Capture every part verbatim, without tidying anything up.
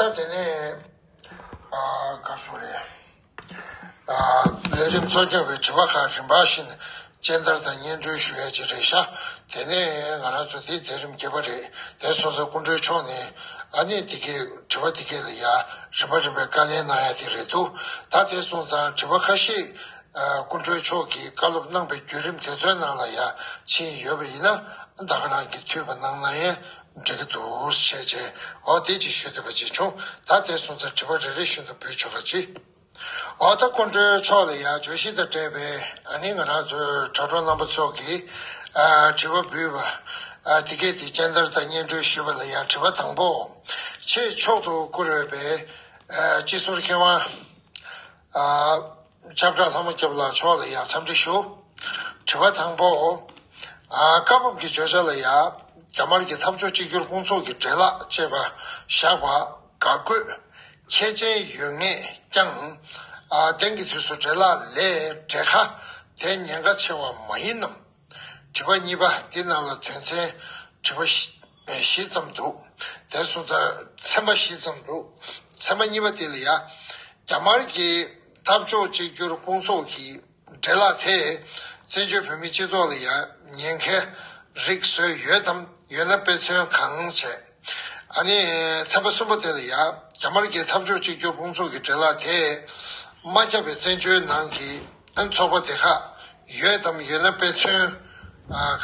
ད་དེ་ནས་ཨ་ག་རེ་ཟེར་དགོས་རེད། ཨ་ལས་རིམ་གཙོ་སྐྱོང་བའི་དྲི་བ་ཁག་རིམ་པ་བཞིན་སྤྱན་བསྟར་དང་སྙན་སྒྲོན་ཞུ་ཡ་ཅིག་རེད་ཤག་དེ་ནས་ང་རང་ཚོ་དེ་མཛད་རིམ་བརྒྱད་པ་རེད། དེ་སོང་ཙང་སྐུ་མགྲོན་མཆོག་ནས་ཨ་ནི་དེ་གའི་དྲི་བ་དེ་གའི་ལ་ཡ་རིམ་པ་རིམ་པའི་བཀའ་ལན་གནང་ཡ་དེ་རེད་འདུག་ད་དེ་སོང་ཙང་དྲི་བ་ཁ་ཤས་ཨ་སྐུ་མགྲོན་མཆོག་གིས་བཀའ་སློབ་གནང་པའི་བརྒྱུད་རིམ་དེ་ཚོའི་ནང་ལ་ཡ་ཕྱིན་ཡོད་པ་ཡིན་ན། ད་ག་རང་གིས་འཐུས་པ་གནང་ན་ཡང་འགྲིག་གི་འདུག་བྱས་རྗེས་འོ་དེ་ཅིག་ཞུ་འདོད་པ་ཅིག་བྱུང་། ད་དེ་སོང་ཙང་དྲི་བ་རེ་རེ་བཞིན་དུ་འབུལ་ཆོག་ག་ཅི། འོ་ད་སྐུ་མགྲོན་མཆོག་ལ་ཡང་བརྗོད་གཞི་དང་འབྲེལ་བའི་ཨ་ནི་ང་རང་ཚོའི་དྲ་གྲོགས་རྣམ་པ་ཚོ་གིས་ཨ་དྲི་བ་འབུལ་བ་ཨ་དེ་གས་དེ་སྤྱན་བསྟར་དང་སྙན་སྒྲོན་ཞུས་པ་ལ་ཡང་དྲི་བ་དང་པོ། ཆེས་མཆོག་ཏུ་བཀུར་འོས་པའི་ཨ་སྤྱི་ཟུར་མཁས་དབང་ཨ་ལྕམ་དྲག་ལྷ་མོ་སྐྱབས་ལགས་མཆོག་ལ་ཡང་འཚམས་འདྲི་ཞུ། དྲི་བ་དང་པོ། ཨ་བཀའ་བབས་ཀྱི་བརྗོད་བྱ་ལ་ཡང་རྒྱ་དམར་གྱི་འཐབ་ཕྱོགས་གཅིག་གྱུར་དཔུང་ཚོགས་ཀྱི་འདྲེ་ལག་ཅེས་པ་བཞག་པ་དགག་དགོས། ཁྱད་ཅན་ཡོད་ངེས་ཀྱང་། ཨ་དེང་གི་དུས་སུ་འདྲེ་ལག་ལས་འདྲེ་ཁ་དེ་ཉེན་ཁ་ཆེ་བ་མ་ཡིན་ནམ། དྲི་བ་གཉིས་པ་འདི་ནང་ལ་དོན་ཚན་དྲི་བ་བཞི་བཞི་ཙམ་འདུག་དེ་སོང་ཙང་ཚན་པ་བཞི་ཙམ་འདུག་ཚན་པ་གཉིས་པ་དེ་ལ་ཡ། རྒྱ་དམར་གྱི་འཐབ་ཕྱོགས་གཅིག་གྱུར་དཔུང་ཚོགས་ཀྱི་འདྲེ་ལག་དེས་བཙན་བྱོལ་བོད་མིའི་སྤྱི་ཚོགས་ལ་ཡང་ཉེན་ཁའི་རིགས་བཟོས་ཡོད་དམ། ཡོད་ན་དཔེ་མཚོན་གང་བྱས། ཨ་ནི་ཚན་པ་གསུམ་པ་དེ་ལ་ཡང་རྒྱ་དམར་གྱི་འཐབ་ཕྱོགས་གཅིག་གྱུར་དཔུང་ཚོགས་ཀྱི་འདྲེ་ལག་དེས་མ་ཁྱབ་པའི་བཙན་བྱོལ་ནང་གི་ཚོགས་པ་དེ་ཁག་ཡོད་དམ། ཡོད་ན་དཔེ་མཚོན་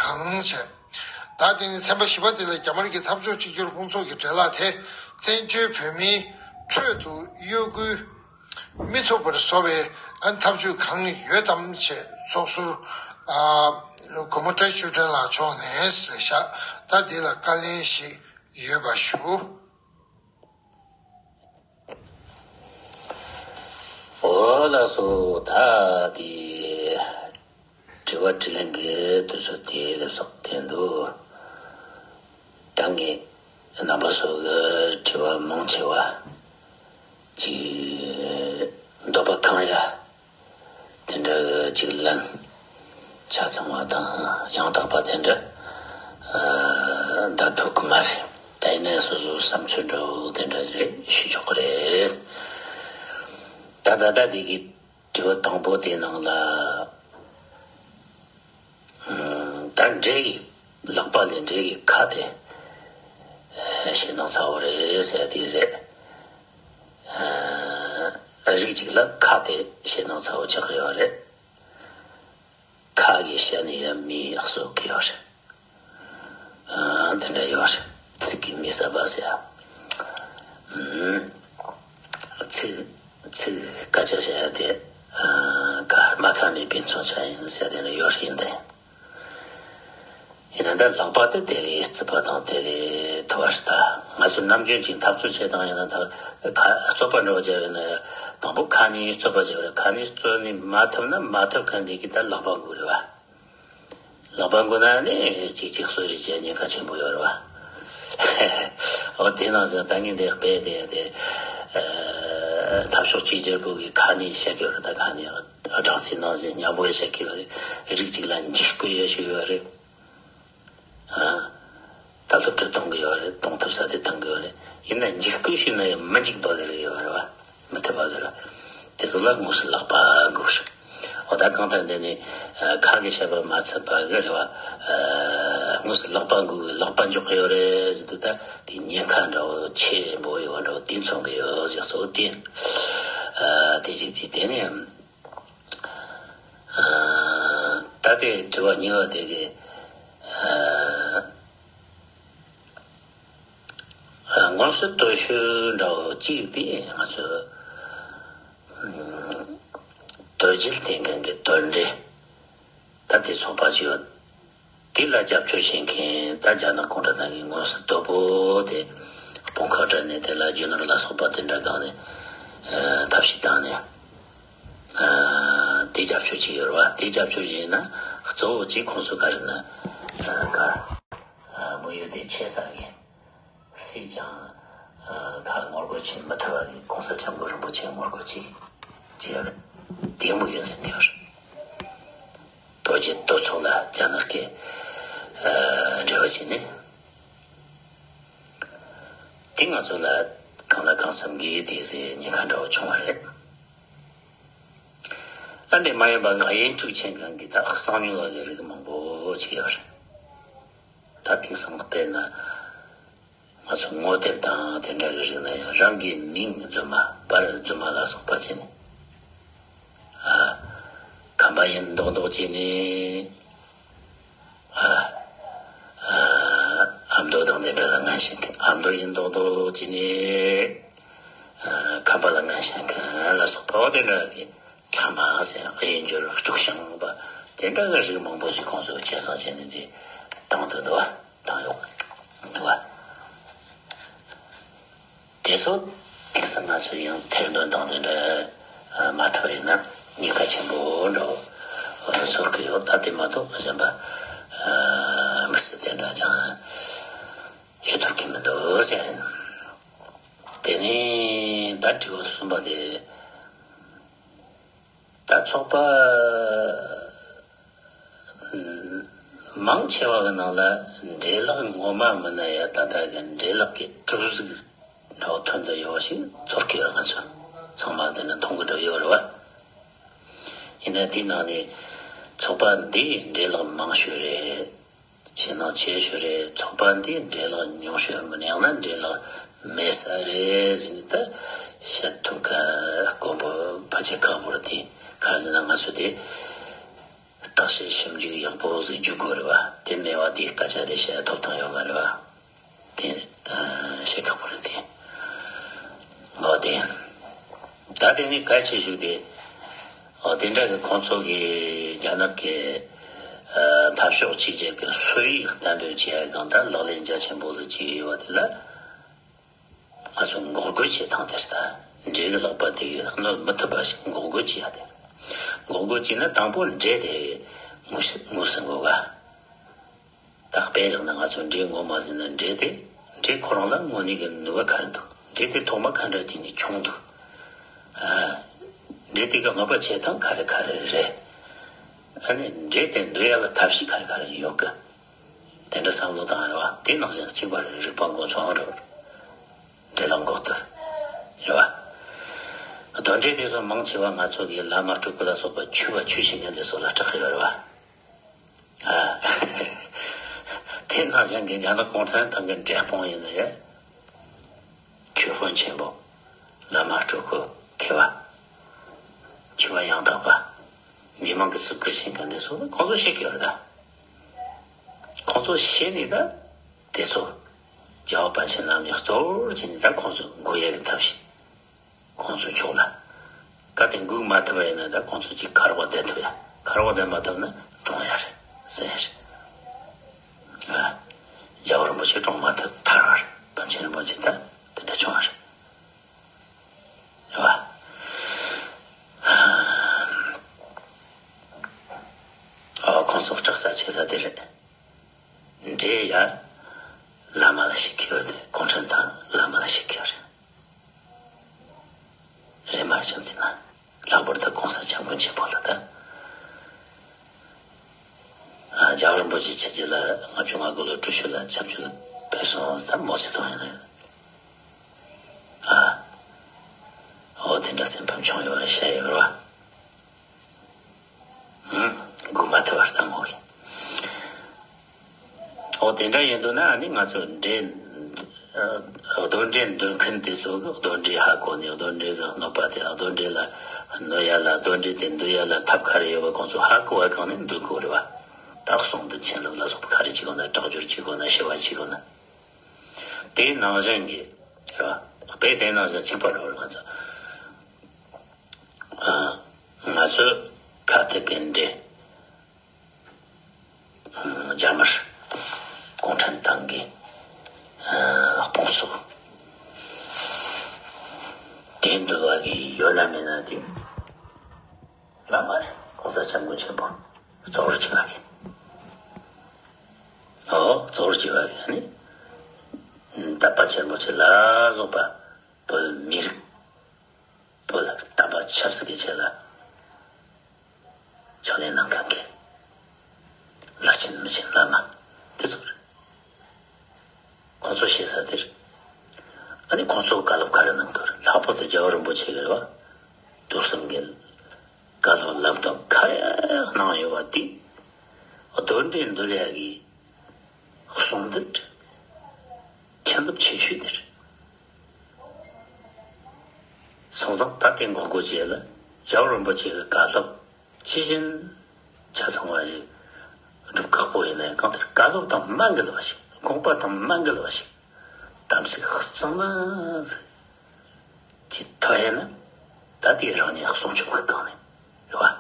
གང་བྱས། ད་དེ་ནི་ཚན་པ་བཞི་པ་དེ་ལ་རྒྱ་དམར་གྱི་འཐབ་ཕྱོགས་གཅིག་གྱུར་དཔུང་ཚོགས་ཀྱི་འདྲེ་ལག་དེ་བཙན་བྱོལ་བོད་མིའི་ཁྲོད་དུ་གཡོ་འགུལ་མི་ཐུབ་པར་བཟོ་བའི་ཨ་ཐབས་ཇུས་གང་ཡོད་དམ་ཞེས་ཚོགས་ཟུར་ཨ་གུ་མོ་བཀྲ་ཤིས་ཆོས་སྒྲོན་ལགས་མཆོག་ནས་ཞུས་ཤག་ད་འདི་ལ་བཀའ་ལན་ཞིག་ཡོད་པ་ཞུ། འོ་ལགས་སོ། ད་དེ་དྲི་བ་དྲིས་ལན་གྱི་དུས་ཚོད་དེ་སླེབས་སོང་དེ་འདུག་ད་ངས་རྣམ་པ་ཚོ་གི་དྲི་བ་མང་ཆེ་བ་ཅིག་འདོད་པ་ཁེངས་ཡ་དེ་འདྲ་གི་ཅིག་ལན་ཆ་ཚང་བ་དང་ཡང་དག་པ་དེ་འདྲ་ཨ་འདྲ་ཐུབ་གི་མ་རེད། ད་ཡིན་ནའི་སོ་སོའི་བསམ་ཚུལ་འདྲ་བོ་དེ་འདྲ་རེད་ཞུ་ཆོག་གི་རེད། ད་ད་ལྟ་དེ་གི་དྲི་བ་དང་པོ་དེའི་ནང་ལ། ཨ་ད་འདྲེ་ཡི་ལག་པ་ལས་འདྲེ་ཡི་ཁ་དེ་ཞེད་སྣང་ཚ་བོ་རེད་ཟེར་དེ་རེད། ཨ་རིགས་གཅིག་ལ་ཁ་དེ་ཞེད་སྣང་ཚ་བོ་ཆགས་ཀྱི་ཡོད་རེད། ཁ་གི་ཤ་ནི་ཡང་མིའི་གསོ་གི་ཡོད་རེད། ཨ་དེ་འདྲ་ཡོད་རེད། ཚིག་གི་མི་གསར་པ་ཟེར། ཨ་ཚིག་ཚིག་སྐད་ཆ་བཤད་ཡ་དེ་ཨ་ཁ་མ་ཁ་མི་ཕན་ཚུན་ཆ་ཡིན་ཟེར་དེ་འདྲ་ཡོད་རེད། ཡིན་ད་ཡིན་ན་ད་ལག་པ་དེ་དེ་ལས་རྩིས་པ་དང་དེ་ལས་ཐུ་བ་རེད། ད་ང་ཚོ་ནམ་རྒྱུན་གྱི་འཐབ་རྩོད་བྱེད་སྟངས་ཡིན་ན་ད་ཁ་རྩོད་པ་འདྲ་བོ་བྱས་ཡོད་ན་དང་པོ་ཁ་ནས་རྩོད་པ་བྱེད་པ་རེད། ཁ་ནས་རྩོད་ནས་མ་ཐུབ་ན་མ་ཐུབ་མཁན་དེ་གི་ད་ལག་པ་དགོས་རེད་བ། ལག་པ་དགོས་ན་ནི་གཅིག་གཅིག་གསོད་རེས་བྱེད་ཉེན་ཁ་ཆེན་པོ་ཡོད་རེད་བ། འོ་དེ་ནང་བཞིན་ད་ངས་འདི་དཔེ་དེ་དེ་ཨ་འཐབ་ཕྱོགས་གཅིག་གྱུར་པོ་གི་ཁ་ནས་བཤད་ཀྱི་ཡོད་རེད། ད་ཁ་ནས་སྦྲག་ཚིག་ནང་བཞིན་མཉམ་པོ་བཤད་ཀྱི་ཡོད་རེད། རིགས་གཅིག་ལ་འཇིགས་སྐུལ་ཡོད་ཞུ་ཡོད་རེད། ཨ། ད་སློབ་ཁྲིད་གཏོང་གི་ཡོད་རེད། གཏོང་ཐུབ་ས་དེ་གཏོང་གི་ཡོད་རེད། ཡིན་ན་འཇིགས་སྐུལ་ཞུས་ན་ཡང་མི་འཇིགས་པ་གི་རེད་ཡོད་རེད་བ། མི་ཐུབ་པ་གི་རེད། དེ་ཚོ་ལ་དངོས་སུ་ལག་པ་དགོས་རེད། འོ་ད་གང་ལྟར་འདི་ནི་ཁ་གི་བཤད་པ་མ་ཚད་པ་གི་རེད་བ། དངོས་སུ་ལག་པ་དགོས་གི་ལག་པ་འཇོག་གི་ཡོད་རེད་ཟེར་དུས་ད་དེ་ཉེན་ཁ་འདྲ་བོ་ཆེན་པོ་ཡོད་པ་འདྲ་བོ་དེ་མཚོན་གི་ཡོད་ཟེར་སོ་དེ། དེ་གཅིག་གཅིག་དེ་ནི། ད་ལྟའི་དྲི་བ་གཉིས་པ་དེ་གི་ཨ་དངོས་སུ་སྟོབས་ཤུགས་འདྲ་བོ་གཅིག་དེ་ང་ཚོ་ཨ་དོལ་རྒྱལ་བསྟེན་མཁན་གྱི་དོལ་འདྲེ་ད་དེ་ཚོགས་པ་ཅིག་ཡོད། དེ་ལ་རྒྱབ་སྐྱོར་བྱེད་མཁན་ད་རྒྱ་ནག་གུང་ཁྲན་ཏང་གི་དངོས་སུ་དོལ་པོ་དེ་དཔུང་ཁག་སྤྲད་ནས་དེ་ལ་རྒྱུ་ནོར་ལ་སོགས་པ་དེ་འདྲ་བཀག་ནས་ཨ་ཐབས་ཤེས་བཏང་ནས། ཨ་དེ་རྒྱབ་སྐྱོར་བྱེད་ཀྱི་ཡོད་རེད་བ། དེ་རྒྱབ་སྐྱོར་བྱེད་ན་གཙོ་བོ་གཅིག་ཁོང་ཚོ་ག་རེ་ཟེར་ན་ཨ་ག་ཨ་དམིགས་ཡུལ་དེ་ཆེ་ས་གི་སྲིད་ཀྱང་ཨ་ག་ངོ་རྒོལ་བྱེད་མི་ཐུབ་པ་གི་གོང་ས་སྐྱབས་མགོན་རིན་པོ་ཆེ་ངོ་རྒོལ་བྱེད་བྱེད་ཡག་དེ་དམིགས་ཡུལ་ཟིན་གྱི་ཡོད་རེད། དོལ་རྒྱལ་དོལ་ཚོགས་ལ་རྒྱ་ནག་གི་ཨ་འབྲེལ་བ་བྱས་ནས་དེ་ང་ཚོ་ལ་གང་ ལ་གང་བསམ་གྱིས་དེ་ཟེར་ཉེན་ཁ་འདྲ་བོ་བྱུང་བ་རེད། ཨ་འདི་མ་ཡིན་པ་གཡས་འཁྲུག་ཆེན་གང་གི་ད་གསང་མྱུལ་བ་གི་རིགས་མང་པོ་ཅིག་ཡོད་རེད། ད་དེང་སང་དཔེར་ན་ང་ཚོ་ངོ་དེབ་དང་དེ་འདྲ་གི་རིགས་ན་ཡང་རང་གི་མིང་རྫུན་མ་པར་རྫུན་མ་ལ་སོགས་པ་བྱས་ནས། ཨ། ཁམས་པ་ཡིན་མདོག་མདོག་བྱས་ནས། ཨ། ཨ། ཨ་མདོ་དང་དེ་འདྲ་ལ་ངན་ཞེན་མཁན། ཨ་མདོ་ཡིན་མདོག་མདོག་བྱས་ནས། ཨ། ཁམས་པ་ལ་ངན་ཞེན་མཁན་ལ་སོགས་པ་འོ་དེ་འདྲ་གི་ཕྲ་མ་ཟེར་གཡས་འགྱུར་དཀྲུག་ཤིང་པ་དེ་འདྲ་གི་རིགས་མང་པོ་ཞིག་ཁོང་ཚོས་སྐྱེད་སྲིང་བྱས་ནས་དེ་བཏང་འདུག་འདུག་བ། བཏང་ཡོད་འདུག་བ། དེ་ཚོ་དེང་སང་ང་ཚོས་ཡང་ཐེར་འདོན་དང་དེ་འདྲ་མ་ཐུབ་པ་ཡིན་ན་ཉེན་ཁ་ཆེན་པོ་འདྲ་བོ་ཚོར་གི་ཡོད། ད་དེ་མ་གཏོགས་གཞན་པ་དམིགས་བསལ་དེ་འདྲ་ཅང་ཞུ་ཐུབ་ཀྱི་མི་འདུག་ཟེར། དེ་ནས་ད་དྲི་བ་གསུམ་པ་དེ། ད་ཚོགས་པ་མང་ཆེ་བ་གི་ནང་ལ་འབྲས་ལེགས་ངོ་མ་མིན་ན་ཡང་ད་ལྟ་གི་འབྲས་ལེགས་ཀྱི་གྲུ་གཟིངས་འདྲ་བོ་ཐོན་དུ་ཡོད་པ་ཞིག་ཚོར་གི་ཡོད། ང་ཚོ་ཚང་མ་དེ་ནི་མཐོང་གི་འགྲོ་ཡོད་རེད་བ། ཡིན་ན་དེའི་ནང་ནས་ཚོགས་པ་འདིས་འབྲས་ལེགས་མང་ཤོས་རེད། ཞེད་སྣང་ཆེ་ཤོས་རེད། ཚོགས་པ་འདིས་འབྲས་ལེགས་ཉུང་ཤོས་མིན་ཡང་ན་འབྲས་ལེགས་མེད་ས་རེད་ཟེར་ནས་ད་བཤད་ཐུབ་མཁན་དཀོན་པོ་ཕལ་ཆེར་ཁག་པོ་རེད། དེ་ག་རེ་ཟེར་ན་ང་ཚོ་དེ་བརྟག་དཔྱད་ཞིབ་འཇུག་ཡག་པོ་ཟིག་རྒྱུག་དགོས་རེད་བ། དེ་མེད་པ་དེའི་སྐད་ཆ་དེ་བཤད་ཐོབ་ཐང་ཡོད་མ་རེད་བ། དེ་བཤད་ཁག་པོ་རེད་དེ། འོ་དེ་ད་དེ་ནི་གལ་ཆེ་ཤོས་དེ། འོ་དེ་འདྲ་གི་ཁོང་ཚོ་གི་རྒྱ་ནག་གི་འཐབ་ཕྱོགས་གཅིག་གྱུར་གྱི་སྲོལ་ཡིག་གཏན་འབེབས་བྱེད་ཡ་གང་ལྟར་ལག་ལེན་རྒྱ་ཆེན་པོ་ཟིག་བྱས་ཡོད་པ་དེ་ལ་ང་ཚོ་འགོག་རྒོལ་བྱེད་སྟངས་དེ་ལྟ། འབྲས་ཀྱི་ལག་པ་དེ་གི་གནོད་མི་ཐུབ་པ་ཞིག་འགོག་རྒོལ་བྱེད་ཡ་དེ། འགོག་རྒོལ་བྱས་ན་དང་པོ་འབྲས་དེ་ངོས་ངོས་ཟིན་དགོས་ག་ད་དཔེ་བཞག་ན་ང་ཚོ་འབྲས་ངོ་མ་ཟིན་ན་འབྲས་དེ་འབྲས་ཁོ་རང་ལ་དངོས་གནས་ཀྱི་ནུས་པ་ག་རེ་འདུག་འབྲས་དེ་ཐོག་མ་ག་འདྲ་བྱས་ནས་བྱུང་འདུག་ཨ། འབྲས་དེ་གི་གནོད་པ་བྱེད་སྟངས་ག་རེ་ག་རེ་རེད། ཨ་ནི་འབྲས་དེ་འདུལ་ཡ་ལ་ཐབས་ཤེས་ག་རེ་ག་རེ་ཡོད་གི་དེ་འདྲ་བསམ་བློ་བཏང་རེད་བ། དེ་ནང་བཞིན་གཅིག་པ་རེད། རིག་པ་མགོ་ཚོས་ཨང་རེད། འབྲས་ལེགས་འགོག་ཐབས་རེད་བ། གདོན་འདྲེ་དེ་ཚོ་མང་ཆེ་བ་ང་ཚོ་གི་བླ་མ་སྤྲུལ་སྐུ་ལ་སོགས་པ་ཆོས་པ་ཆོས་བྱེད་མཁན་དེ་ཚོ་ལ་སྐྲག་གི་ཡོད་རེད་བ། ཨ། དེ་ནང་བཞིན་གྱི་རྒྱ་ནག་གུང་ཁྲན་ཏང་གི་འབྲས་སྤུངས་ཡིན་ན་ཡང་། ཆོས་དཔོན་ཆེན་པོ། བླ་མ་སྤྲུལ་སྐུ་མཁས་པ། ཆོས་པ་ཡང་དག་པ། མི་མང་གི་བརྩི་བཀུར་བྱེད་མཁན་དེ་ཚོ་ཁོང་ཚོ་ཤེས་ཀྱི་ཡོད་རེད་ད། ཁོང་ཚོ་ཤེས་ནས་ད། དེ་ཚོ། རྒྱལ་བ་པཎ་ཆེན་རྣམ་གཉིས་གཙོ་བོར་བྱས་ནས་ད་ཁོང་ཚོ་འགུག་ཡས་ཀྱི་ཐབས་ཤེས། ཁོང་ཚོ་ཕྱོགས་ལ། གལ་ཏེ་འགུག་མ་ཐུབ་པ་ཡིན་ན་ད་ཁོང་ཚོ་གཅིག་ཁ་རོག་བསྡད་ཐུབ་ཡ། ཁ་རོག་བསྡད་མ་ཐུབ་ན་གྲོངས་ཡ་རེད། ཟིན་ཡ་རེད། ཨ། རྒྱལ་བ་རིན་པོ་ཆེ་གྲོངས་མ་ཐུབ་ཐར་བ་རེད། པཎ་ཆེན་རིན་པོ་ཆེ་ད་དེ་འདྲ་བྱུང་བ་རེད། རེད་བ། ཨ། ཁོང་ཚོ་སྐྲག་ས་ཆེ་ས་དེ་རེད། འདྲེ་ཡ། བླ་མ་ལ་ཞིག་གི་ཡོད་རེད། གུང་ཁྲན་ཏང་བླ་མ་ལ་ཞིག་གི་ཡོད་རེད། རེད་མ་བྱུང་ཟིན་ན། ལྷག་པར་དུ་གོང་ས་སྐྱབས་མགོན་ཆེན་པོ་ལ་ད། ཨ། རྒྱལ་བ་རིན་པོ་ཆེ་ཆི་རྗེ་ལ་ལྔ་བཅུ་ང་དགུ་ལོ་ཀྲུའུ་ཞི་ལ་ཆབ་ཆུ་ལ་ཕེབས་སོང་ད་མའོ་ཙེ་ཏུང་ཡིན་ན། ཨ། འོ་དེ་འདྲ་སེམས་ཕམ་བྱུང་ཡོད་པ་བཤད་ཡོད་རེད་བ། ཧུམ། སྒུག་མ་ཐུབ་པར་བཏང་ངོ་གི། འོ་དེ་འདྲ་ཡིན་འདུག་ན་ཨ་ནི་ང་ཚོ་འདྲེ། ཨ། གདོན་འདྲེ་འདུལ་མཁན་དེ་ཚོ་གི་གདོན་འདྲེ་ཧ་གོ་ནས་གདོན་འདྲེ་གི་གནོད་པ་དེ་ལ་གདོན་འདྲེ་ལ་གནོད་ཡ་ལ་གདོན་འདྲེ་དེ་འདུལ་ཡ་ལ་ཐབས་ག་རེ་ཡོད་པ་ཁོང་ཚོ་ཧ་གོ་བ་གང་ནས་འདུལ་དགོས་རེད་བ། ད་གསུང་འདི་བྱིན་རླབས་ལ་སོགས་པ་ག་རེ་བྱེད་དགོས་ན་དྲག་སྦྱོར་བྱེད་དགོས་ན་ཞི་བ་བྱེད་དགོས་ན། དེའི་ནང་བཞིན་གྱི་རེད་བ། དཔེ་དེའི་ནང་བཞིན་གཅིག་པ་རེད་བ་ང་ཚོ། ཨ། ང་ཚོ་ཁ་ཐུག་གི་འདྲེ། རྒྱ་དམར། གུང་ཁྲན་ཏང་གི། ཨ། དཔུང་ཚོགས། དེ་འདུལ་བ་གི་ཡོད་ན་མེད་ན་དེ། བླ་མ་རེད། གོང་ས་སྐྱབས་མགོན་ཆེན་པོ་གཙོ་བོར་བྱེད་པ་གི། ཨོ་གཙོ་བོར་བྱེད་པ་གི་ནི། དད་པ་ཆེན་པོ་ཆེ་ལ་སོགས་པ་བོད་མི་རིགས། བོད་དམ་པ་ཆབ་སྲིད་ཀྱི་ཆེད་ལ་ཕྱག་ལས་གནང་མཁན་གྱི་བླ་ཆེན་མི་ཆེན་བླ་མ་དེ་ཚོ་རེད། ཁོང་ཚོ་ཞེ་ས་དེར་ ཨ་ནི་ཁོང་ཚོ་བཀའ་སློབ་ག་རེ་གནང་གི་ཡོད་རེད། ལྷག་པར་དུ་རྒྱལ་བ་རིན་པོ་ཆེ་གི་རེད་བ། དུས་གསུམ་གྱི་བཀའ་སློབ་ལམ་སྟོན་ག་རེ་གནང་ཡོད་པ་དེ། གདོན་འདྲེ་འདུལ་ཡག་གི་གསུང་འདི་ཁྱད་མཚར་ཆེ་ཤོས་དེ་རེད། སོང་ཙང་ད་དེ་འགོག་རྒོལ་བྱེད་ལ་རྒྱལ་བ་རིན་པོ་ཆེ་གི་བཀའ་སློབ་ཇི་བཞིན་ཆ་ཚང་བ་ཞིག་སྒྲུབ་ཁག་པོ་ཡིན་ན་ཡང་། གང་ལྟར་བཀའ་སློབ་དང་མ་འགལ་བ་ཞིག་དགོངས་པ་དང་མ་འགལ་བ་ཞིག་དམ་ཚིག་གཙང་མ་ཟིག་བྱེད་ཐུབ་ཡིན་ན། ད་དེ་རང་ཉིད་སྲུང་སྐྱོབ་ཀྱི་སྒང་ནས་རེད་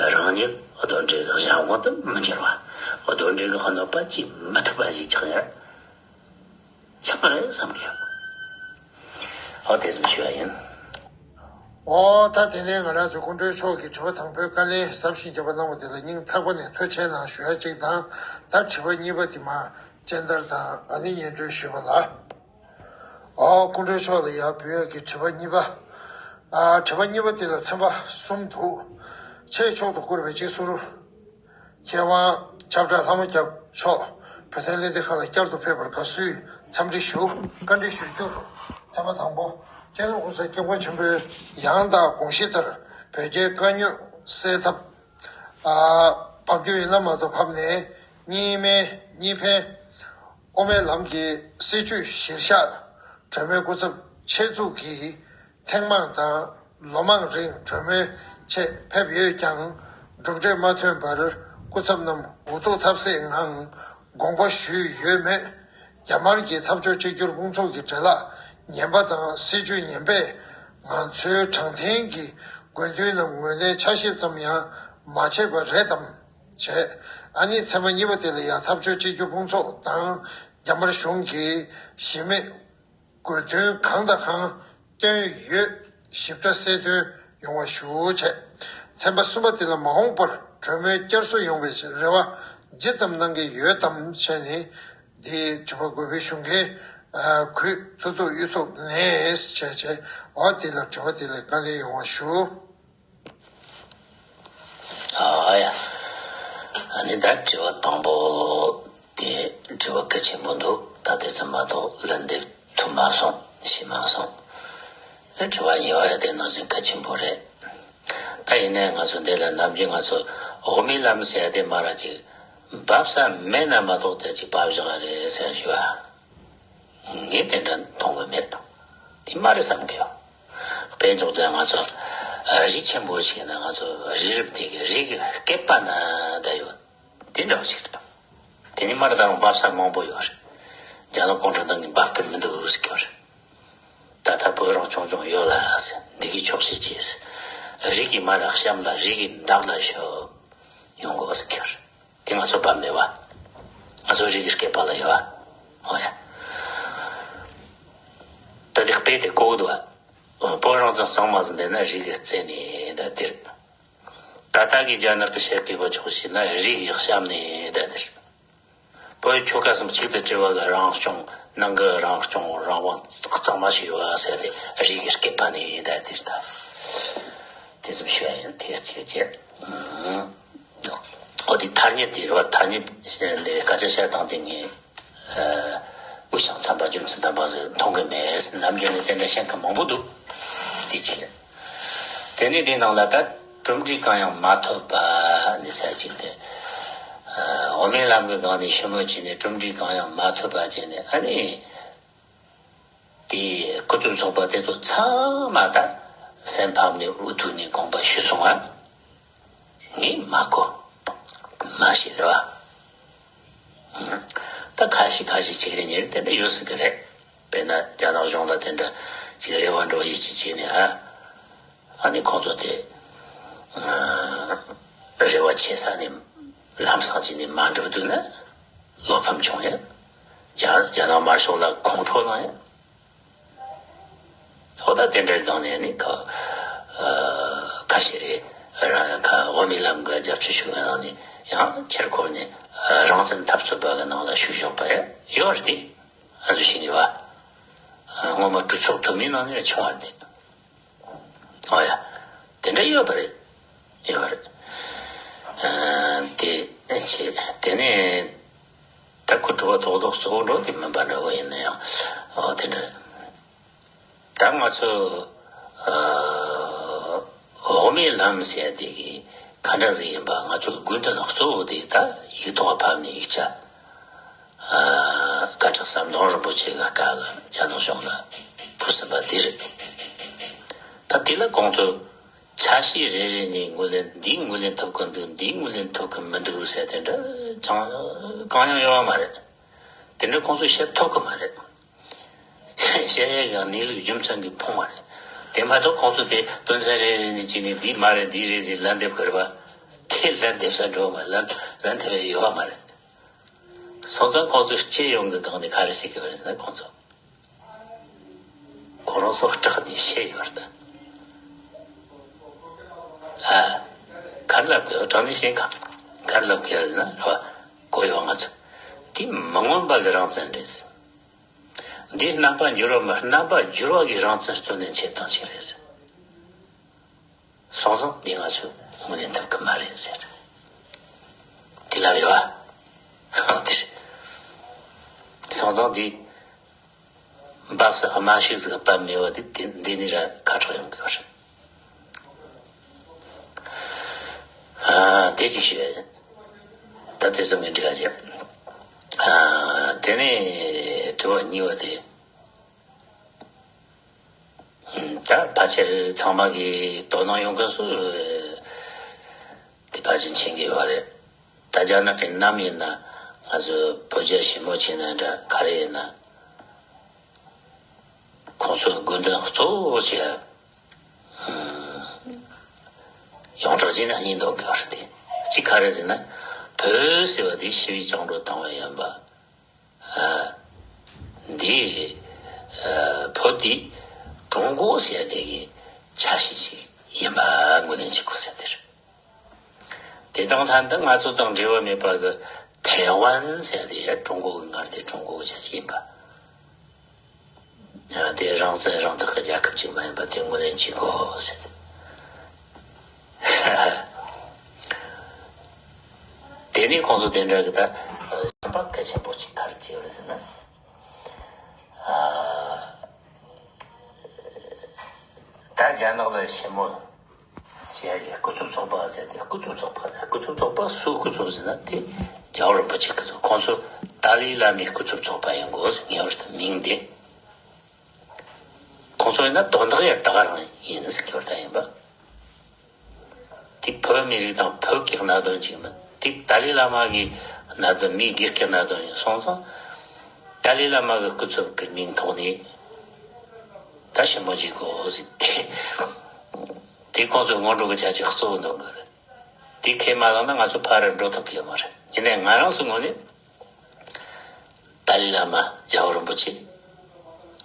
བ། རང་ཉིད་གདོན་འདྲེ་གི་གཞན་དབང་དུ་མི་འགྱུར་བ། གདོན་འདྲེ་གི་གནོད་པ་བྱེད་མི་ཐུབ་པ་ཞིག་ཆགས་ཡ། ཆགས་པ་རེད་བསམ་གི་ཡོད། ཨོ་དེ་ཙམ་ཞུ་བ་ཡིན། ཨོ་ད་དེ་ནས་ང་རང་ཚོ་སྐུ་མགྲོན་མཆོག་གིས་དྲི་བ་དང་པོའི་བཀའ་ལན་གཟབ་ཞིང་རྒྱས་པ་གནང་བ་དེ་ལ་སྙིང་ཐག་པ་ནས་ཐུགས་རྗེ་ཆེ་གནང་ཞུ་ཡ་གཅིག་དང་། ད་དྲི་བ་གཉིས་པ་དེ་མར་སྤྱན་བསྟར་དང་ཨ་ནི་སྙན་སྒྲོན་ཞུས་པ་ལ། ཨོ་སྐུ་མགྲོན་མཆོག་ལ་ཡར་འབུལ་ཡ་གི་དྲི་བ་གཉིས་པ། ཨ་དྲི་བ་གཉིས་པ་དེ་ལ་ཚན་པ་གསུམ་འདུག་ཆེས་མཆོག་ཏུ་བཀུར་བའི་སྤྱི་ཟུར་མཁས་དབང་ཁྱབ་བདག་ལྷ་མོ་སྐྱབས་མཆོག་བོད་དོན་ལས་འདི་ཁག་ལ་བསྐྱར་དུ་ཕེབས་པར་དགའ་བསུའི་འཚམས་འདྲི་ཞུ། བཀའ་འདྲི་ཞུ་རྒྱུར། ཚན་པ་དང་པོ། སྤྱི་ནོར་༸གོང་ས་༸སྐྱབས་མགོན་ཆེན་པོའི་ཡང་དག་དགོངས་གཞི་ལྟར་བོད་རྒྱའི་དཀའ་རྙོག་སེལ་ཐབས། ཨ་བབས་རྒྱུ་ཡིན་ན་མ་གཏོགས་བབས་ནས་གཉིས་སྨན་གཉིས་ཕན། དབུ་མའི་ལམ་གྱི་སྲིད་བྱུས་གཞིར་བཞག་གྲོས་མོལ་སྐུ་ཚབ་ཆེད་འཛུགས་ཀྱིས། ཐེངས་མང་དང་ལོ་མང་རིང་གྲོས་མོལ་ཆེད་ཕེབས་ཡོད་ཀྱང་། གྲུབ་འབྲས་མ་ཐོན་པར་སྐུ་ཚབ་རྣམས་འུ་ཐུག་ཐབས་ཟད་ངང་དགོངས་པ་ཞུས་ཡོད་མོད། རྒྱ་དམར་གྱི་འཐབ་ཕྱོགས་གཅིག་གྱུར་དཔུང་ཚོགས་ཀྱི་འདྲེ་ལག་ངན་པ་དང་སྲིད་བྱུས་ངན་པས་ང་ཚོའི་དྲང་བདེན་གྱི་དགོས་འདུན་རྣམས་ངོས་ལེན་ཆ་ཤས་ཙམ་ཡང་མ་བྱས་པ་རེད་དམ་བྱས། ཨ་ནི་ཚན་པ་གཉིས་པ་དེ་ལ་ཡང་འཐབ་ཕྱོགས་གཅིག་གྱུར་དཔུང་ཚོགས་དང་རྒྱ་དམར་གཞུང་གིས་གཞི་མེད་དགོས་འདུན་གང་དང་གང་བཏོན་ཡོད་ཞིབ་ཕྲ་གསལ་སྟོན་ཡོང་བ་ཞུ་བྱས། ཚན་པ་གསུམ་པ་དེ་ལ་མ་འོངས་པར་གྲོས་མོལ་བསྐྱར་གསོ་ཡོང་བའི་རེ་བ་ཇི་ཙམ་གནང་གི་ཡོད་དམ་བྱས་ནས། འདིའི་དྲི་བ་འགོད་པའི་གཞུང་གིས་གུས་ཐུབ་ཐུབ་གཡུག་ཐུབ་ནས་བྱས་བྱས། འོ་དེ་ལ་དྲི་བ་དེ་ལ་བཀའ་ལན་ཡོང་བ་ཞུ། ཨ་ཡ། ཨ་ནི་ད་དྲི་བ་དང་པོ་དེ་དྲི་བ་གལ་ཆེན་པོ་འདུག་ད་དེ་ཙམ་མ་གཏོགས་ལན་འདེབས་ཐུབ་མ་སོང་། ཤེས་མ་སོང་། ཨ་དྲི་བ་གཉིས་པ་ཡ་དེ་ནང་བཞིན་གལ་ཆེན་པོ་རེད། ད་ཡིན་ནའི་ང་ཚོ་འདི་ལ་ནམ་རྒྱུན་ང་ཚོ་འོག་མིན་ལམ་ཟེར་ཡ་དེ་མ་ར་ཅིག་འབབ་ས་མེད་ན་མ་གཏོགས་དེ་ཅིག་འབབ་བཞག་རེད་ཟེར་ཞུ་བ། ངས་དེ་འདྲ་མཐོང་གི་མེད། དེ་མ་རེད་བསམ་གི་ཡོད། དཔེ་འཇོག་ཙང་ང་ཚོ་རི་ཆེན་པོ་ཞིག་ན་ང་ཚོ་རི་རབ་དེ་གི་རི་གི་སྐེད་པ་ན་བསྡད་ཡོད། དེ་འདྲ་བ་ཞིག་རེད། དེ་ནི་མ་རེད། ད་རུང་འབབ་ས་མང་པོ་ཡོད་རེད། རྒྱ་ནག་གུང་ཁྲན་ཏང་གིས་འབབ་གི་མི་འདུག་ཟེར་གི་ཡོད་རེད། ད་ལྟ་བོད་རང་སྐྱོང་ལྗོངས་ཡོད་ལ་ཟེར། འདི་གི་ཕྱོགས་བཞི་བྱས་ཟེར། རི་གི་མ་ར་གཤམ་ལ་རི་གི་འདབས་ལ་ཤོག་ཡོང་དགོས་ཟེར་གི་ཡོད་རེད། དེ་ང་ཚོ་བབ་མེད་བ། ང་ཚོ་རི་གི་སྐེད་པ་ལ་ཡོད་བ། ཨོ་ཡ། ད་དེ་དཔེ་དེ་གོ་གི་འདུག་བ། བོད་རང་བཙན་གཙང་མ་ཟིན་བསྡད་ན་རི་གི་རྩེ་ནས་ད་དེར། ད་ལྟ་གི་རྒྱ་ནག་གི་ཤར་སྐད་པ་ཕྱོགས་བཞི་ན་རི་གི་གཤམ་ནས་ད་དེར། བོད་ཆོལ་ཁ་གསུམ་གཅིག་ཏུ་དྲིལ་བ་གི་རང་སྐྱོང་ནང་གི་རང་སྐྱོང་རང་དབང་གཙང་མ་ཞིག་ཡོད་བ་ཟེར་ཏེ་རི་གི་སྐེད་པ་ནས་ད་དེར་ད། དེ་ཙམ་ཞུ་ཡ་ཡིན། དེ་གཅིག་བྱས། ཨོ་དེ་ཐ་སྙད་དེ་རེད་བ། ཐ་སྙད་ནས་སྐད་ཆ་བཤད་སྟངས་དེ་ངས་དབུས་གཙང་ཚན་པ་རྒྱུ་མཚན་ལྡན་པ་ཟིག་མཐོང་གི་མེད། ནམ་རྒྱུན་ནས་དེ་འདྲ་བཤད་མཁན་མང་པོ་འདུག་དེ་གཅིག་དེ་ནས་དེ་ནང་ལ་ད་གྲུབ་འབྲས་གང་ཡང་མ་ཐོབ་པ་ནས་ས་གཅིག་དེ། འོ་མའི་ལམ་གྱི་སྒང་ནས་ཞི་མོལ་བྱས་ནས་གྲུབ་འབྲས་གང་ཡང་མ་ཐོབ་པ་བྱས་ནས། ཨ་ནི། དེའི་སྐུ་ཚབ་ཚོགས་པ་དེ་ཚོ་ཚང་མ་ད་སེམས་ཕམ་ནས་འུ་ཐུག་ནས་དགོངས་པ་ཞུས་སོང་ང་། ངས་མ་གོ། མ་ཤེས་རེད་བ། ད་ཁ་ཤས་ཁ་ཤས་ཅིག་རེ་གཉིས་རེ་དེ་འདྲ་ཡོད་སྲིད་གི་རེད། དཔེར་ན་རྒྱ་ནག་གཞུང་ལ་དེ་འདྲ་ཅིག་རེ་བ་འགྲོ་ཡིད་ཆེས་བྱས་ནས། ཨ་ཨ་ནི་ཁོང་ཚོ་དེ་རེ་བ་ཆེ་ས་ནས་ལམ་སང་བྱས་ནས་མ་འགྲུབ་འདུག་ན། བློ་ཕམ་བྱུང་ཡ། རྒྱ་རྒྱ་ནག་དམར་ཤོག་ལ་ཁོང་ཁྲོ་ལངས་ཡ། ཨོ་ད་དེ་འདྲའི་སྒང་ནས་ནི་ཁ་ཨ་ཁ་ཤས་རེ་རང་ཁ་འོ་མའི་ལམ་གྱི་རྒྱབ་སྐྱོར་ཞུ་མཁན་ནང་ནས་ཡང་ཁྱེར་འཁོར་ནས་རང་བཙན་འཐབ་རྩོད་པ་གི་ནང་ལ་ཞུགས་བཞག་པ་ཡང་ཡོད་རེད་དེ། ང་ཚོ་ཤེས་ནི་བ། སྔོན་མ་གྲོས་ཚོགས་འཐུས་མིའི་ནང་ནས་བྱུང་བ་རེད་དེ། ཨོ་ཡ། དེ་འདྲ་ཡོད་པ་རེད། ཡོད་པ་རེད། ཨ་དེ་བྱས་དེ་ནས་ད་ཁོ་དྲི་བ་རྡོག་རྡོག་གཙོ་བོ་འགྲོ་དེ་མིན་པ་འདྲ་བོ་ཡིན་ན་ཡང་། ཨོ་དེ་འདྲ། ད་ང་ཚོ་ཨ་འོག་མིན་ལམ་ཟེར་དེ་གི་ག་འདྲ་ཟིག་ཡིན་པ། ང་ཚོ་དགོས་འདུན་གཙོ་བོ་དེ་ད་ཡིག་ཐོག་ཕབ་ནས་ཡིག་ཆ་ཨ་བཀའ་ཁྲག་ཟམ་གདོང་རིན་པོ་ཆེ་གི་སྐབས་ལ་རྒྱ་ནག་གཞུང་ལ་ཕུལ་ཟིན་པ་དེ་རེད། ད་དེ་ལ་ཁོང་ཚོ་ཆ་ཤས་རེ་རེ་ནས་ངོས་ལེན། འདིའི་ངོས་ལེན་ཐུབ་ཀྱི་འདུག་འདིའི་ངོས་ལེན་ཐུབ་ཀྱི་མི་འདུག་ཟེར་དེ་འདྲ་ཅང་གང་ཡང་ཡོད་པ་མ་རེད། དེ་འདྲ་ཁོང་ཚོས་བཤད་ཐུབ་ཀྱི་མ་རེད། བཤད་ཡས་ཀྱི་གནས་ལུགས་རྒྱུ་མཚན་གྱིས་ཕུང་བ་རེད། དེ་མ་གཏོགས་ཁོང་ཚོ་དེ་དོན་ཚན་རེ་རེ་ནས་བྱས་ནས་འདི་མ་རེད་འདི་རེད་ཟེར་ལན་འདེབས་ཀྱི་རེད་པ། དེ་ལན་འདེབས་ས་འགྲོ་བ་མ་ལན་ལན་འདེབས་ཡས་ཡོད་པ་མ་རེད། སོང་ཙང་ཁོང་ཚོས་སྤྱི་ཡོངས་ཀྱི་སྒང་ནས་ག་རེ་བཤད་ཀྱི་ཡོད་རེད་ཟེར་ན། ཁོང་ཚོ་ཁོ་རང་ཚོ་སྐྲག་ནས་བཤད་ཡོད་རེད་ད། ཨ། ག་རེ་ལབ་དགོས། དྲང་གནས་བཤད་ན་ག་རེ་ལབ་དགོས་ཟེར་ན་རེད་པ། གོ་ཡོད། ང་ཚོ་འདི་མི་མངོན་པ་གི་རང་བཙན་རེད། འདི་རྣམ་པར་འགྱུར་བ་མིན། རྣམ་པར་འགྱུར་བ་གི་རང་བཙན་རྩོད་ལེན་བྱེད་སྟངས་ཤིག་རེད་ཟེར། སོང་ཙང་འདི་ང་ཚོས་ངོས་ལེན་ཐུབ་ཀྱི་མ་རེད་ཟེར། དེ་ལབ་ཡོད་པ། དེ་རེད། སོང་ཙང་འདི་འབབ་ས་དམའ་ཤོས་ཟིག་ག་བབ་མེད་པ་དེ་དེ་འདི་ནས་ར་ཁ་གྲག་ཡོང་གི་ཡོད་རེད། ཨ། དེ་གཅིག་ཞུ་ཡ་ཡིན། ད་དེ་ཙམ་གྱིས་འགྲིག་ག་བྱེད། ཨ། དེ་ནས་དྲི་བ་གཉིས་པ་དེ། ད་ཕལ་ཆེར་ཚང་མ་གིས་དོ་སྣང་ཡོང་མཁན་སུ་དེ་ཕལ་ཆེར་མཁྱེན་གྱི་ཡོད་རེད། ད་རྒྱ་ནག་གིས་ནམ་ཡིན་ན་ང་ཚོ་བོད་རྒྱ་ཞི་མོལ་བྱས་ན་འདྲ་ག་རེ་ཡིན་ན། ཁོང་ཚོའི་དགོས་འདུན་གཙོ་བོ་ཞིག་ཡོངས་གྲགས་ཅན་ལ་གཉིས་འདོན་དགོས་པ་རེད་དེ། གཅིག་ག་རེ་ཟེར་ན། བོད་ཟེར་བ་དེ་ཞི་བའི་བཅིངས་འགྲོལ་བཏང་བ་ཡིན་པ། ཨ། འདི་ཨ་བོད་དེ་ཀྲུང་གོ་ཟེར་དེ་གི་ཆ་ཤས་ཤིག་ཡིན་པ་ངོས་ལེན་བྱེད་དགོས་ཟེར་དེ་རེད། དེ་དང་ལྷན་དུ་ང་ཚོ་དང་འབྲེལ་བ་མེད་པ་གི་ཐའེ་ཝན་ཟེར་དེ་ཀྲུང་གོ་གི་མངའ་སྡེ་ཀྲུང་གོ་གི་ཆ་ཤས་ཡིན་པ། ཨ། དེ་རང་བཙན་རང་བདག་གི་རྒྱལ་ཁབ་ཅིག་མ་ཡིན་པ་དེ་ངོས་ལེན་བྱེད་དགོས་ཟེར། དེ་ནས་ཁོང་ཚོ་དེ་འདྲ་གི་ད་བྱམས་པ་གལ་ཆེན་པོ་ཅིག་ག་རེ་བྱས་ཡོད་རེད་ཟེར་ན། ཨ། ད་རྒྱ་ནག་ལ་ཞི་མོལ་བྱེད་ཡ་གི་སྐུ་ཚབ་ཚོགས་པ་ཟེར་ཏེ། སྐུ་ཚབ་ཚོགས་པ་ཟེར། སྐུ་ཚབ་ཚོགས་པ་སུའི་སྐུ་ཚབ་ཟེར་ན། དེ་རྒྱལ་བ་རིན་པོ་ཆེ་སྐུ་ཚབ། ཁོང་ཚོ་ཏཱ་ལའི་བླ་མའི་སྐུ་ཚབ་ཚོགས་པ་ཡིན་དགོས་ཟེར། ངེས་པར་དུ་མིང་དེ། ཁོང་ཚོ་ཡིན་ན་དོན་དག་ཡང་ད་ག་རང་ཡིན་ཟེར་གྱི་ཡོད་རེད་ད། ཡིན་པ། དེ་བོད་མི་རིགས་དང་བོད་ཀྱི་གནད་དོན་ཅིག་མིན། དེ་ཏཱ་ལའི་བླ་མ་གི་གནད་དོན། མིའི་སྒེར་གྱི་གནད་དོན་ཅིག་སོང་ཙང་། ཏཱ་ལའི་བླ་མ་གི་སྐུ་ཚབ་ཀྱི་མིང་ཐོག་ནས་ད་ཞི་མོལ་བྱེད་དགོས་ཟེར་ཏེ། དེ་ཁོང་ཚོའི་སྔོན་འགྲོ་གི་ཆ་ཤས་གཙོ་བོ་འདོན་གྱི་རེད། དེ་ཁས་མ་བླངས་ན་ང་ཚོ་ཕར་འགྲོ་ཐུབ་ཀྱི་ཡོད་མ་རེད། ཡིན་ནའི་ང་རང་ཚོའི་ངོས་ནས། ཏཱ་ལའི་བླ་མ་རྒྱལ་བ་རིན་པོ་ཆེ།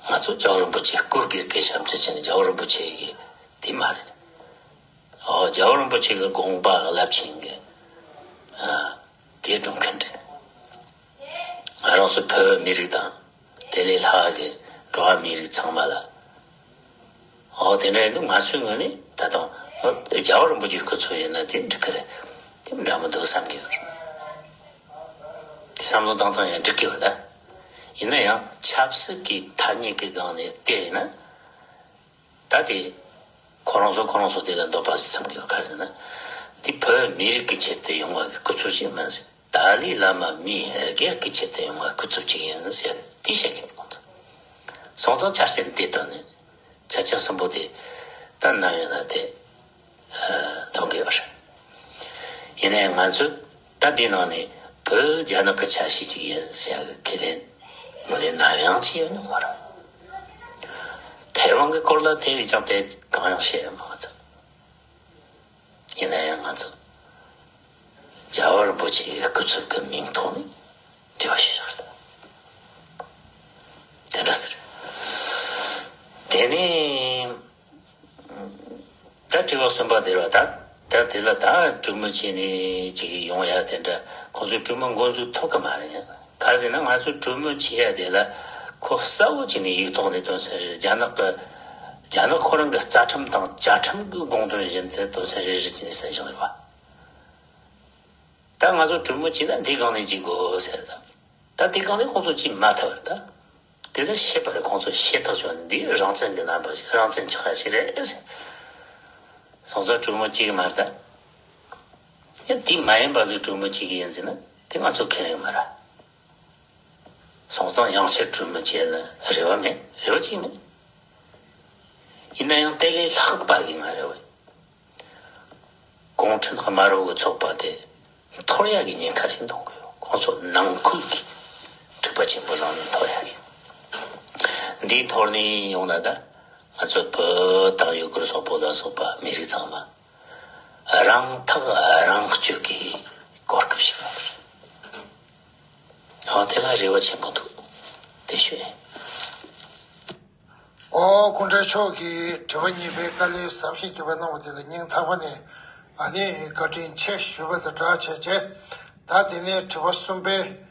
ང་ཚོ་རྒྱལ་བ་རིན་པོ་ཆེའི་སྐུ་སྒེར་གྱི་བྱམས་བརྩེ་ཅན། རྒྱལ་བ་རིན་པོ་ཆེ་གི་དེ་མ་རེད། ཨོ། རྒྱལ་བ་རིན་པོ་ཆེ་གི་དགོངས་པ་རླབས་ཆེན་གྱི། ཨ། དེ་སྒྲུབ་མཁན་རེད། ང་རང་ཚོ་བོད་མི་རིགས་དང་དེ་ལས་ལྷག་གི་འགྲོ་བ་མི་རིགས་ཚང་མ་ལ། ཨོ། དེ་འདྲ་ཡིན་དུས་ང་ཚོའི་ངོས་ནས་ད་དུང་ཨོ་རྒྱལ་བ་རིན་པོ་ཆེའི་སྐུ་ཚབ་ཡིན་ན་དེ་འགྲིག་གི་རེད། དེ་འདྲ་མི་འདུག་བསམ་གྱི་ཡོད་རེད། དེ་བསམ་བློ་བཏང་སྟངས་ཡང་འགྲིག་གི་ཡོད་རེད་ད། ཡིན་ན་ཡང་ཆབ་སྲིད་ཀྱི་ཐ་སྙད་ཀྱི་སྒང་ནས་བལྟས་ཡིན་ན། ད་དེ་ཁོ་རང་ཚོ་ཁོ་རང་ཚོ་དེ་ལ་འདོད་པ་ཟིག་བསམ་གྱི་ཡོད། ག་རེ་ཟེར་ན། འདི་བོད་མི་རིགས་ཀྱི་ཆེད་དུ་ཡོང་བ་གི་སྐུ་ཚབ་ཅིག་མིན་ཟེར། ཏཱ་ལའི་བླ་མ་མིའི་སྒེར་གྱི་ཆེད་དུ་ཡོང་བ་སྐུ་ཚབ་ཅིག་ཡིན་ཟེར་དེ་བཤད་མཁན་ཁོང་ཚོ། སོང་ཙང་ཆ་རྐྱེན་འདི་དོན་ནི་ཆ་རྐྱེན་གསུམ་པོ་དེ་ད་ནམ་ཡིན་ན་དེ་འདོན་གི་ཡོད་རེད། ཡིན་ནའི་ང་ཚོས་ད་འདི་ནང་ནས་བོད་རྒྱ་ནག་གི་ཆ་ཤས་ཅིག་ཡིན་ཟེར་ཡག་གི་ཁས་ལེན་ངོས་ལེན་ནམ་ཡང་བྱས་ཡོད་མྱོང་མ་རེད། ཐའེ་ཝན་གྱི་སྐོར་ལ་དེ་བས་ཀྱང་དེ་གང་ཡང་བཤད་ཡོད་མ་རེད། ཡིན་ན་ཡང་ང་ཚོ་རྒྱལ་བ་རིན་པོ་ཆེ་གི་སྐུ་ཚབ་ཀྱི་མིང་ཐོག་ནས་འབྲེལ་བ་ཞུ་ཆོག་རེད། དེ་འདྲ་ཟེར། དེ་ནས་ད་དྲི་བ་གསུམ་པ་དེ་རེད་པ། ད་ད་དེ་ལ་ད་གྲོས་མོལ་བྱས་ནས་ཅིག་ཡོང་ཡ་དེ་འདྲ་ཁོང་ཚོས་གྲོས་མོལ་འགོ་འཛུགས་ཐུབ་ཀྱི་མ་རེད། ག་རེ་ཟེར་ན་ང་ཚོས་གྲོས་མོལ་བྱེད་ཡ་དེ་ལ་ཁོ་གསལ་བོ་བྱས་ནས་ཡིག་ཐོག་ནས་དོན་ཚན་རེ་རེ། རྒྱ་ནག་གི་རྒྱ་ནག་ཁོ་རང་གི་རྩ་ཁྲིམས་དང་བཅའ་ཁྲིམས་ཀྱི་དགོངས་དོན་བཞིན་དུ་དོན་ཚན་རེ་རེ་བྱས་ནས་གསན་བཞག་ཡོད་པ། ད་ང་ཚོ་གྲོས་མོལ་བྱས་ན་འདིའི་སྒང་ནས་བྱེད་དགོས་ཟེར། ད་ད་དེའི་སྒང་ནས་ཁོང་ཚོ་བྱེད་མ་ཐུབ་པར་ད་ དེ་ལ་ཤེས་པ་རེད། ཁོང་ཚོ་ཤེས་ཐག་ཆོད་ནས་འདི་རང་བཙན་གྱི་རྣམ་པ་ཞིག་རང་བཙན་ཆགས་ཡ་ཞིག་རེད་ཟེར། སོང་ཙང་གྲོས་མོལ་བྱེད་ཀྱི་མ་རེད་ད། ཡང་དེ་མ་ཡིན་པ་ཟིག་གྲོས་མོལ་བྱེད་ཀྱི་ཡིན་ཟེར་ན་དེ་ང་ཚོ་ཁས་ལེན་གྱི་མ་རེད། སོང་ཙང་ཡང་ཕྱིར་གྲོས་མོལ་བྱེད་ལ་རེ་བ་མེད། རེ་བ་ཅིག་མེད། ཡིན་ན་ཡང་དེ་ལས་ལྷག་པ་གི་ང་རེ་བ་ཡིན། གུང་ཁྲན་དམར་པོ་གི་ཚོགས་པ་དེ་འཐོར་ཡག་གི་ཉེན་ཁ་ཞིག་འདུག་གི་ཡོད། ཁོང་ཚོ་ནང་ཁུལ་གྱི་འཁྲུག་པ་ཆེན་པོ་ནང་ནས་འཐོར་ཡག་གི། འདི་འཐོར་ནས་ཡོང་ན་ད་ང་ཚོ་བོད་དང་ཡུ་གུར་སོག་པོ་ལ་སོགས་པ་མི་རིགས་ཚང་མ་རང་ཐག་རང་གཅོད་ཀྱི་གོ་སྐབས་ཤིག་ཡོང་གི་རེད། འོ་དེ་ལ་རེ་བ་ཆེན་པོ་འདུག་དེ་ཤོད། ཨོ། སྐུ་ཕྲེང་མཆོག་གིས་དྲི་བ་གཉིས་པའི་བཀའ་ལན་ཟབ་ཞིང་རྒྱས་པ་གནང་བ་དེ་ལ་སྙིང་ཐག་པ་ནས་ཨ་ནི་བཀའ་དྲིན་ཆེ་ཞུ་བ་ཟེར་གྲགས་བྱས་བྱས། ད་དེ་ནས་དྲི་བ་གསུམ་པའི་